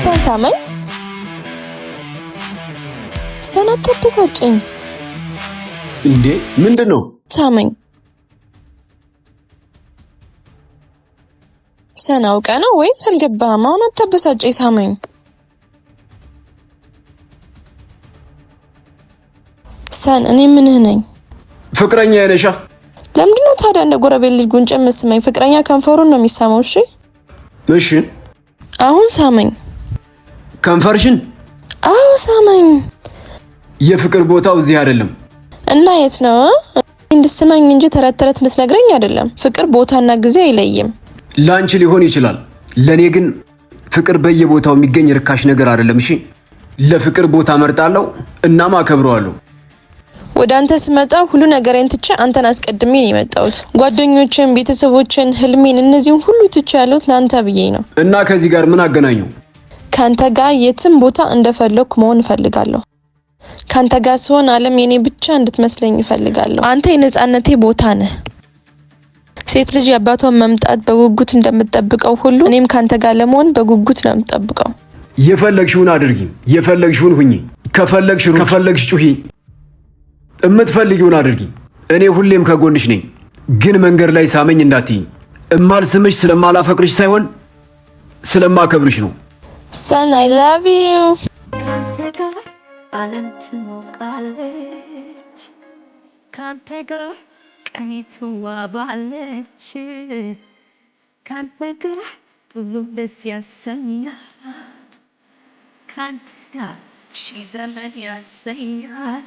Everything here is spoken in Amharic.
ሰን ሳመኝ። ሰን አታበሳጨኝ። እንዴ ምንድን ነው? ሳመኝ። ሰን አውቀህ ነው ወይስ አልገባህም? አሁን አታበሳጨኝ፣ ሳመኝ። ሰን እኔ ምንህ ነኝ? ፍቅረኛ የነሻ። ለምንድን ነው ታዲያ እንደ ጎረቤት ልጅ ጉንጭ የምትስመኝ? ፍቅረኛ ከንፈሩን ነው የሚሳመው። እሺ እሺ፣ አሁን ሳመኝ። ከንፈርሽን? አዎ ሳመኝ። የፍቅር ቦታው እዚህ አይደለም። እና የት ነው? እንድስመኝ እንጂ ተረት ተረት እንድትነግረኝ አይደለም። ፍቅር ቦታና ጊዜ አይለይም። ለአንቺ ሊሆን ይችላል፣ ለእኔ ግን ፍቅር በየቦታው የሚገኝ ርካሽ ነገር አይደለም። እሺ፣ ለፍቅር ቦታ መርጣለሁ፣ እናም አከብረዋለሁ። ወደ አንተ ስመጣ ሁሉ ነገሬን ትቼ አንተን አስቀድሜ ነው የመጣሁት። ጓደኞችን፣ ቤተሰቦችን፣ ህልሜን፣ እነዚህን ሁሉ ትቼ ያለሁት ለአንተ ብዬ ነው። እና ከዚህ ጋር ምን አገናኘው? ከአንተ ጋር የትም ቦታ እንደፈለኩ መሆን እፈልጋለሁ። ከአንተ ጋር ስሆን ዓለም የኔ ብቻ እንድትመስለኝ እፈልጋለሁ። አንተ የነጻነቴ ቦታ ነህ። ሴት ልጅ የአባቷን መምጣት በጉጉት እንደምትጠብቀው ሁሉ እኔም ከአንተ ጋር ለመሆን በጉጉት ነው የምጠብቀው። የፈለግሽውን አድርጊ፣ የፈለግሽውን ሁኚ፣ ከፈለግሽ ሩጪ፣ ከፈለግሽ ጩሂ፣ የምትፈልጊውን አድርጊ። እኔ ሁሌም ከጎንሽ ነኝ። ግን መንገድ ላይ ሳመኝ እንዳትይኝ። እማልስምሽ ስለማላፈቅርሽ ሳይሆን ስለማከብርሽ ነው። ሰን I love you። ካንተ ጋር ዓለም ትሞቃለች፣ ካንተ ጋር ቀኔ ትዋባለች፣ ካንተ ጋር ሁሉም ደስ ያሰኛል፣ ካንተ ጋር ሺህ ዘመን ያሰኛል።